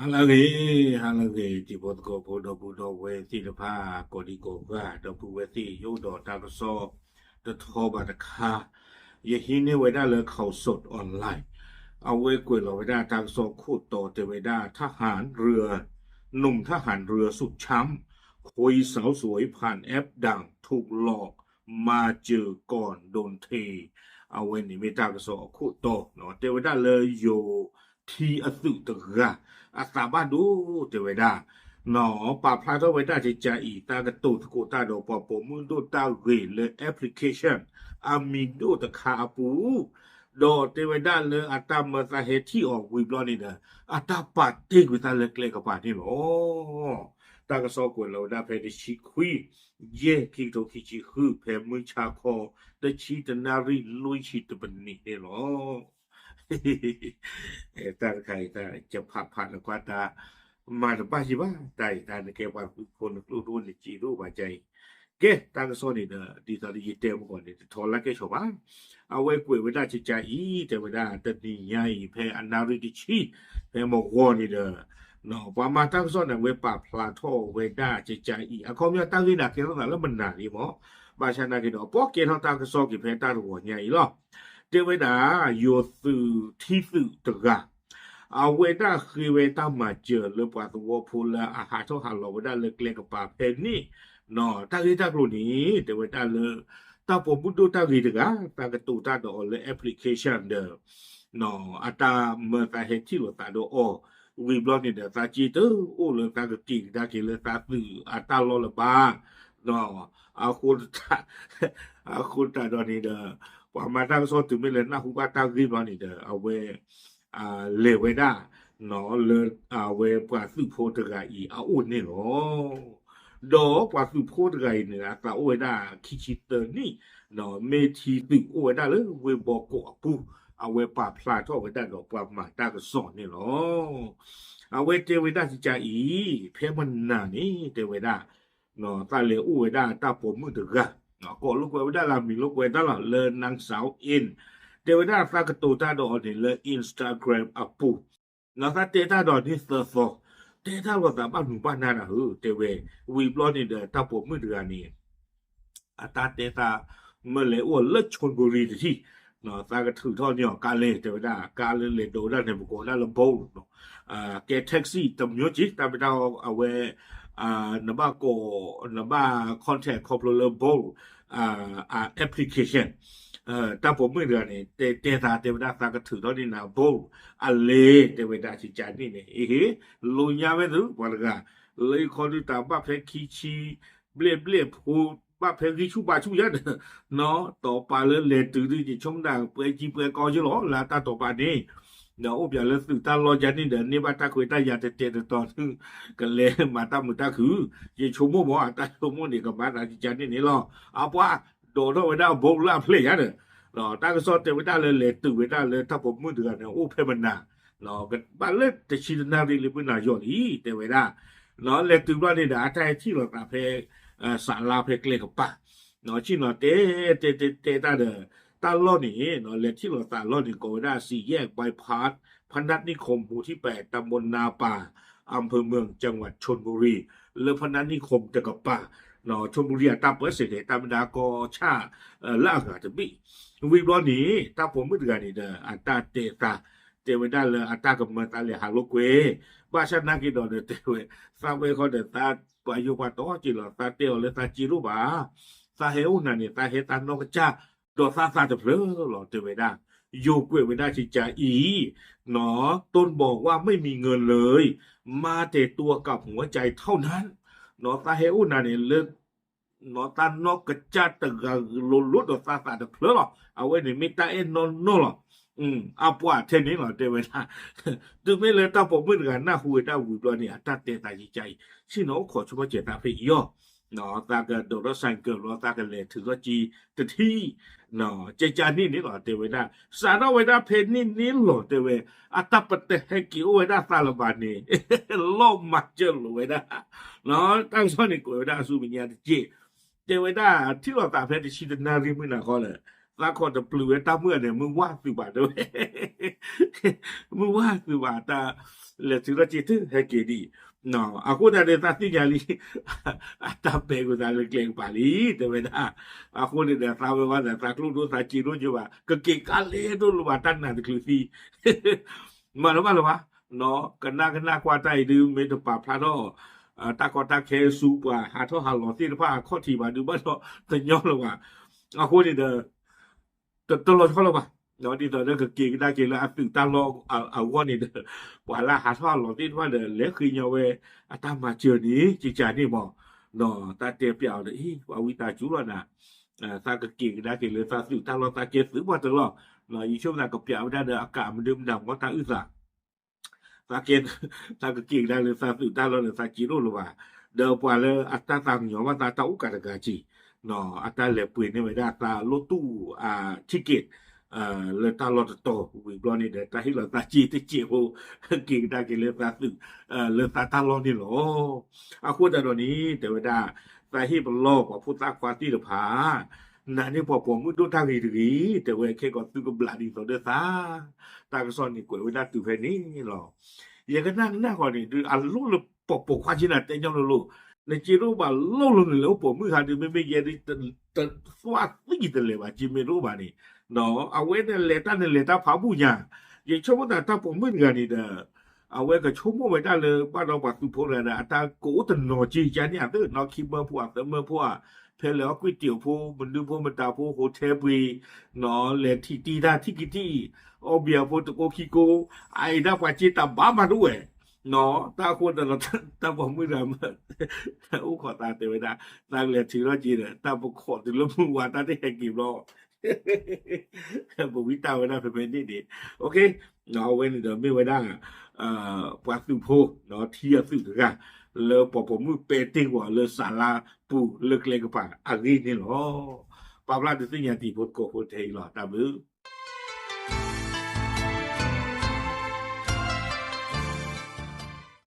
ဟါလၢအဂ့ၤ, ဟါလၢအဂ့ၤ တံၤဖိသကိးဖိ ဒီပုၢ်ဒီဝဲၢ်သ့ၣ်တဖၣ် ကိးဒံကိးဂၤ ဒီပုၢ်ဝဲၢ်သ့ၣ် ယအိၣ်ဒီးတၢ်ကစီၣ်တထီဘၣ်တခါ, ယဟံးန့ၢ်ဝဲဒၣ်လၢ ข่าวสดออนไลน์ အဝဲကွဲးလီၤဝဲဒၣ်တၢ်ကစီၣ်ခိၣ်တီတဲဝဲဒၣ် ทหารเรือ หนุ่มทหารเรือสุดแชมป์ คุยสาวสวยผ่านแอปดัง ถูกหลอกมาเจอก่อนโดนเท အဝဲန့ၣ်မ့ၢ်တၢ်ကစီၣ်အခိၣ်တီ, တဲဝဲဒၣ်လၢယိၤထံအသုးတဂၤ အသးဘၣ်ဒိတဲဝဲဒၣ်, ပာ်ဖျါထီၣ်ဝဲဒၣ်ကကးအံၤ တၢ်ကတိၤသကိးတၢ်ဒီးပှၤပိာ်မုၣ်ဒိၣ်တၢ်ဂ့ၤလၢ application အမံၤဒိၣ်တခါအပူၤ, ဒီးတဲဝဲဒၣ်လၢအတၢ်မၢသးဟဲထံၣ်အီၤဝံၤဘျီန့ၣ်ဒီး အတၢ်ပာ်တ့ၢ်ကွံာ်သးလၢကျဲကပၤန့ၣ်လီၤ. တၢ်ကစီၣ်ကွဲးလီၤဝဲဒၣ်ဖဲတဆံခွံ ယဲၢ် ခံကထိခံဆံဃု ဖဲမုၢ်ဆါခီ တဆံတနၣ်ရံၣ်လွံၢ်ဆံတပနံးန့ၣ်လီၤ. တၢ်တခါအံၤ ယဖးဖးနကွၢ်တၢ် မၤတဘၣ်ယံၤဘၣ်, တၢ်အံၤတၢ်နကဲပှၤသုးဖိနကျိၣ်ဒိၣ်နစ့ဒိၣ်ဘၣ်ကါအံၤ, ကဲ တၢ်ကစီၣ်န့ၣ်ဒီး ဒ်သိးလၢယတဲမ့ၢ်ကီးန့ၣ် တထီလၢကဲဆိးဘၣ်, အဝဲကွဲးဝဲဒၣ်ကကးအံၤ တဲဝဲဒၣ်တနံၤညါအံၤ ဖဲအနၣ်ရံၣ်တဆံ ဖဲမုၢ်ဂီၤန့ၣ်ဒီး ပှၤမၤတၢ်ကစီၣ်န့ၣ် အဝဲပာ်ဖျါထီၣ်ဝဲဒၣ်ကကးအံၤ အခီပညီတၢ်ဂ့ၢ်န့ၣ်ကဲထီၣ်သးလၢမနုၤန့ၣ်မ့ၢ်, ဘၣ်ဆၣ်နာ်က့ဒီး ပကဲထီၣ်တၢ်ကစီၣ်က့ၤဖဲတၢ်တဂီၤညါအံၤလီၤ. တဲဝဲဒၣ် ယိၤသုးထံသုးတဂၤ အဝဲဒၣ်ဃ့ဝဲတၢ်မၤစၢၤလၢပှၤသဝီဖိလၢအဟးထီၣ်ဟးလီၤဝဲဒၣ်လၢကျဲကပၤဖဲန့ၣ်, တၢ်ဂ့ၢ်တၢ်ကျိၤန့ၣ် တဲဝဲဒၣ်လၢ တၢ်ပိာ်မုၣ်ဒိၣ်တၢ်ဂ့ၤတဂၤ သးကတိၤတၢ်ဒီးအီၤလၢ application ဒီး အတၢ်မၢသးဟဲထံၣ်လိာ်သးဒီးအီၤ, ဝံၤဘျီန့ၣ်ဒီး သးစ့တအိၣ်လၢသးကက့ၤကဒါက့ၤလၢသးသုးအတၢ်လီၢ်လၢၤဘၣ်, အဃိ အဃိသတးဒီးန့ၣ်ဒီး ပှၤမၤတၢ်ကစီၣ်တုၤမ့ၢ်လၢနၢ်ဟူဘၣ်တၢ်ဂ့ၢ်ဘျီန့ၣ်ဒီး အဝဲ လဲၤဝဲဒၣ် လၢ အဝဲပှၤသုးဖိတဂၤအံၤအအိၣ်န့ၣ်လီၤ. ဒီးပှၤသုးဖိတဂၤအံၤန့ၣ် အသးအိၣ်ဝဲဒၣ်ခံဆံသၢနံၣ်, မ့ၢ်ထံသုးအိၣ်ဝဲဒၣ်လၢဝ့ၢ်ဘီကီးအပူၤ, အဝဲပာ်ဖျါထီၣ်ဝဲဒၣ်ဒီးပှၤမၤတၢ်ကစီၣ်န့ၣ်လီၤ. အဝဲတဲဝဲဒၣ်ကကးအံၤ ဖဲမနၤန့ၣ် တဲဝဲဒၣ် သးလဲၤအိၣ်ဝဲဒၣ်တၢ်ပိာ်မုၣ်တဂၤ, ကိးလိာ်ကွဲဝဲဒၣ်လၢအမံၤလိာ်ကွဲတၢ်လီၤ လၢ นางสาวเอ็น, တဲဝဲဒၣ်သးကတိၤတၢ်ဒီးအီၤန့ၣ်လၢ Instagram အပူၤ, သးတဲတၢ်ဒီးန့ၢ်သၢသီ, တဲတၢ်လိာ်သးဘၣ်နုာ်ဘၣ်နါနၤဧၢ တဲဝဲ, ဝံၤဘျီန့ၣ်ဒီးတၢ်ပိာ်မုၣ်တဂၤန့ၣ် အတၢ်တဲသး မၢလဲၤအိၣ်လၢ ชลบุรี တထံၣ်, သးကထုးထီၣ်န့ၢ်အီၤကါလဲၣ် တဲဝဲဒၣ် ကါလၢလဲၤဒိးဝဲဒၣ်န့ၣ် ပကိးဝဲဒၣ်လၢ Bolt, ကဲ taxi တမျိုးက့ တၢ်မ့ၢ်တၢ်အဝဲ နဘၣ်ကိး နဘၣ် contact ခီဖျိလၢ Bolt application, တၢ်ပိာ်မုၣ်တဂၤန့ၣ် တဲတဲသးတဲဝဲဒၣ်သးကထုးထီၣ်န့ၢ်နၤ Bolt အလဲၤ တဲဝဲဒၣ်ကကးန့ၣ်န့ၣ် အဟ့ၣ် လိညါဝဲသု ပှၤတဂၤ လၢယခီဒုးတၢ်ဘၣ်ဖဲခံဆံ ဘျဲၣ်ဘျဲၣ်ဖိ ဘၣ်ဖဲဂံၢ်ဆူၣ်ဘါဆူၣ်ယါဒီး နီၢ် တီၢ်ပာ်လၢလဲၤတုၤဒုး ယဆိကမိၣ်ဒၣ်ပှဲၤကံပှဲၤကီယလီၤ လၢအတၢ်တီၢ်ပာ်န့ၣ်, ဒီးအိၣ်ပၠးလၢသုးတၢ်လီၢ်ယါန့ၣ်ဒီး န့ၢ်ဘၣ်တၢ်ခွဲးတၢ်ယာ်တဲာ်တဲာ်တီတီဒုး ကလဲၤမၤတၢ်မုာ်တၢ်ခုၣ်, ယဆိကမိၣ်မ့ၢ် အတၢ်ဆိကမိၣ်န့ၣ် ကမၤသးကကးန့ၣ်န့ၣ်လီၤ. အပှၤဒိးထီၣ်ဝဲဒၣ် Bolt လၢအဖျဲၣ်ယါဒီး တၢ်ကစီၣ်တဲဝဲဒၣ်လၢလဲၤတုၤဝဲဒၣ်လၢတၢ်ပိာ်မုၣ်တဂၤန့ၣ် အိၣ်ဖဲမနၤ ကဘၣ်လၢတဆံတနၣ်ရံၣ်လၢမုၢ်နၤယီၤလံ တဲဝဲဒၣ်, လဲၤတုၤဘျီန့ၣ်ဒီး အတၢ်ဟဲထံၣ်လိာ်သးဖဲ စးလါဖဲကျဲကပၤ, ဆ့ၣ်နီၤတဲ တဲတဲတဲတၢ်ဒီး တၢ်လီၢ်န့ၣ် လဲၤထံၣ်လိာ်သးလီၢ်န့ၣ် ကိးဝဲဒၣ် สี่แยก bypass พนัสนิคม หมู่ที่แปด ตำบลนาป่า อำเภอเมือง จังหวัดชลบุรี လၢ พนัสนิคม တကပၤ ชลบุรี အတၢ်ပၢၢ်ဆၢၣ်န့ၣ် တၢ်မ့ၢ်ဒၣ်ကီၢ်ဆၣ် လၢအဂၤတဘ့ၣ်, ဝံၤဘျီန့ၣ် တၢ်ပိာ်မုၣ်တဂၤန့ၣ်ဒီး အတၢ်တဲသး တဲဝဲဒၣ်လၢအတၢ်ကမၢသးလဲၤဟးလိာ်ကွဲ, ဘၣ်ဆၣ်နာ်က့ဒီးဒီးတဲဝဲ သးဝဲဃီဒီးသးပှၤယိၤပှၤတီက့ၤလီၤ သးတဲအီၤလၢသးစ့တအိၣ်ဘၣ်, သးဟဲအိၣ်နၤန့ၣ် သးဟဲသးနီၢ်ကစၢ် ဒီးသးသးတဖျၢၣ်လီၤ တဲဝဲဒၣ်, ယိၤကွဲးဝဲဒၣ်ကကးအံၤ ต้นบอกว่าไม่มีเงินเลย มาแต่ตัวกับหัวใจเท่านั้น သးဟဲအိၣ်နၤန့ၣ်လၢ သးနီၢ်ကစၢ်တဂၤလိၤလိၤဒီးသးသးတဖျၢၣ်လီၤ. အဝဲန့ၣ်မ့ၢ်တၢ်အဲၣ်နီၢ်နီၢ်လီၤ. အပှၤထဲန့ၣ်လီၤ တဲဝဲဒၣ်, တုၤမ့ၢ်လၢတၢ်ပိာ်မုၣ်တဂၤနၢ်ဟူဝဲဒၣ်ဝံၤဘျီန့ၣ် အတၢ်တဲသးကကးအံၤ ဆ့ၣ်နီၤအိၣ်ခိးဆိကမိၣ်စဲးသးဖဲအံၤအီၤ, သးကဒိးထီၣ် ဆိုင်ကယ် လီၤ သးကလဲၤထုးထီၣ်က့ၤတထံၣ် ကကးန့ၣ်န့ၣ်လီၤ တဲဝဲဒၣ်, စးထီၣ်ဝဲဒၣ်ဖဲန့ၣ်န့ၣ်လီၤ တဲဝဲ, အတၢ်ပတဟဲက့ၤအိၣ်ဝဲဒၣ်သးလၢၤဘၣ်န့ၣ် လီၤမၤစၢၤလိာ်ဝဲဒၣ်, တၢ်ကစီၣ်န့ၣ်ကွဲးဝဲဒၣ်အဆူမဲာ်ညါတက့ၢ်, တဲဝဲဒၣ်ထံၣ်လိာ်သးဖဲတဆံတနၣ်ရံၣ်မုၢ်နၤဃီလၢ သးခီၣ်တပျုာ်ဝဲတၢ်မုၢ်န့ၣ် မုၢ်ဝါသုးဘၣ်တဲဝဲ, မုၢ်ဝါသုးဘၣ်တၢ် လဲၤထုးထီၣ်က့ၤတုၤဟဲက့ၤဒံး, အဃိသတးန့ၣ် သးသ့ၣ်ညါလံ အတၢ်ပဲာ်ကွံာ်သးလၢကျဲကပၤလံ တဲဝဲဒၣ်, အဃိန့ၣ်ဒီး သးဝဲဝဲဒီး သးကျိၣ်ဒိၣ်သးစ့ဒိၣ်က့ဘၣ် ကက့ၤကါလဲၤဒိၣ်လၢၤဘၣ် တၢ်နာ်တချုးသံ မၤတဘၣ်လၢၤဘၣ်, ကနၣ်ကနၣ်ကွၢ်တၢ်အံၤဒုး မ့ၢ်တပာ်ဖျါထီၣ် တၢ်ကီတၢ်ခဲဆူပှၤဟးထီၣ်ဟးလီၤသ့ၣ်တဖၣ်အခီၣ်ထံးဘၣ်ဒုးဘၣ်ဒီး တညီလၢၤဘၣ်, အဃိန့ၣ်ဒီး တလီၤဆီလၢၤဘၣ်, ဒ်သိးဒီးကက့ၤကဒါက့ၤလၢအသုးတၢ်လီၢ်အဂီၢ်န့ၣ်ဒီး ပှၤလၢဟးထီၣ်ဟးလီၤသ့ၣ်တဖၣ်ဒီး လဲၤဃ့ညီဝဲ အတၢ်မၤစၢၤန့ၣ် ကကန့ၣ်မး, ဒီးတၢ်တဲပျးအီၤဒီး အံၤ ပှၤဝံသးစူၤလီၤနၤ သးကက့ၤကဒါက့ၤလၢသးသုးတၢ်လီၢ် သးကဲသုးပှၤတလီၢ်, ယဆိကမိၣ်သးကပျးဝဲဒၣ်ဒီးအကးမနုၤမတၤမီတၢ်အုၣ်သး သးကဲ သးကက့ၤကဒါလၢသးသုးတၢ်လီၢ်ဒီး သးစ့ဒိၣ်လၢၤဘၣ်, ဒီးပှၤလၢအတၢ်သးကညီၤဘၣ်သးတၢ်အိၣ်ကးတဂၤက့ၤ, အတၢ်လဲၤပှ့ၤန့ၢ်ဝဲဒၣ်သးလိၣ်တူၢ်အ ticket လၢတၢ်လီၢ်တတီၤဝံၤဘျီန့ၣ်ဒီး တၢ်ဟ့ၣ်လီၤသးစ့တစဲးဖိ က့ၤကဒါက့ၤလၢသးသုး လၢသးတၢ်လီၢ်န့ၣ်လီၤ. အဃိသတးဒီးန့ၣ် တဲဝဲဒၣ် သးဟ့ၣ်ပလီၢ်ပှၤဖိသၣ်ခွါသ့ၣ်တဖၣ် နာ်န့ၢ်ပှၤပိာ်မုၣ်ဒိၣ်တၢ်ဂ့ၤတဂ့ၤ, တဲဝဲခဲကီးသုကဘျးဒ်သိးဒီးသး, တၢ်ကစီၣ်န့ၣ်ကွဲးဝဲဒၣ်တုၤဖဲန့ၣ်လီၤ. ယကနၣ်ကနၣ်ဃီန့ၣ် ဒုးအလိၣ်လၢပှၤပိာ်ခွါက့နၤတဲညီလိၤလိၤ, နစ့တအိၣ်ဘၣ်လိၣ်လိၤန့ၣ် လဲၤအိၣ်ပိာ်မုၣ်ဟးဒုး မ့မ့ၢ်ယဲဒုး တသွၣ်သံတလဲၤဘၣ်က့မ့ၢ်တအိၣ်ဘၣ်န့ၣ်, အဝဲန့ၣ်လဲၤတၢ်န့ၣ်လဲၤတၢ်ဖးဘူၣ်ညါ, ယဆိကမိၣ်သးတၢ်ပိာ်မုၣ်တဂၤန့ၣ်ဒီး အဝဲကဆိကမိၣ်ဝဲဒၣ်လၢဘၣ်ဒီးပှၤသုးဖိတဂၤဒီး အတၢ်ကအိၣ်တနီၤက့ယါန့ၣ်အသ့ၣ်နီၤ ခံဘၢဖိအသၢဘၢဖိဧါ, ဖဲလဲၤအီၣ်ကွံတံၣ်ဖိ မနုၤဖိမတၤဖိ ဟိုထဲပှ့ၤ လဲၤထံၣ်တံၢ်တၢ်ထံၣ်ကံထံၣ် အီၣ်ဘံယၤဖိတကိးခံကိး အအံၤဒၣ်ပှၤစ့တၢ်ဘၣ်မၤတအိၣ်ဝဲ, တၢ်အဃိဒီး တၢ်ပိာ်မုၣ်တဂၤမ့ၢ် အိၣ်ခိးသးတဲဝဲဒၣ် သးကလဲၤထုးထီၣ်က့ဒီး တၢ်ပခိးတုၤလၢမုၢ်ဝါတၢ်တဟဲက့ၤဘျီ ပဝံတၢ်ဝဲဒၣ်ဖဲဖဲန့ၣ်န့ၣ်, အဝဲန့ၣ်ဒီးမ့ၢ်ဝဲဒၣ် ပှၤသုးဖိ ထံအသုးတဂၤ လၢပှၤပိာ်မုၣ်ပဲာ်တ့ၢ်ဂီၤလၢစးလါပူၤလၢကျဲကပၤအဂ့ၢ်န့ၣ်လီၤ. ပာ်ဖျါဒုးသ့ၣ်ညါတံၤဖိသကိးဖိထဲအံၤလီၤ. တၢ်ဘျုး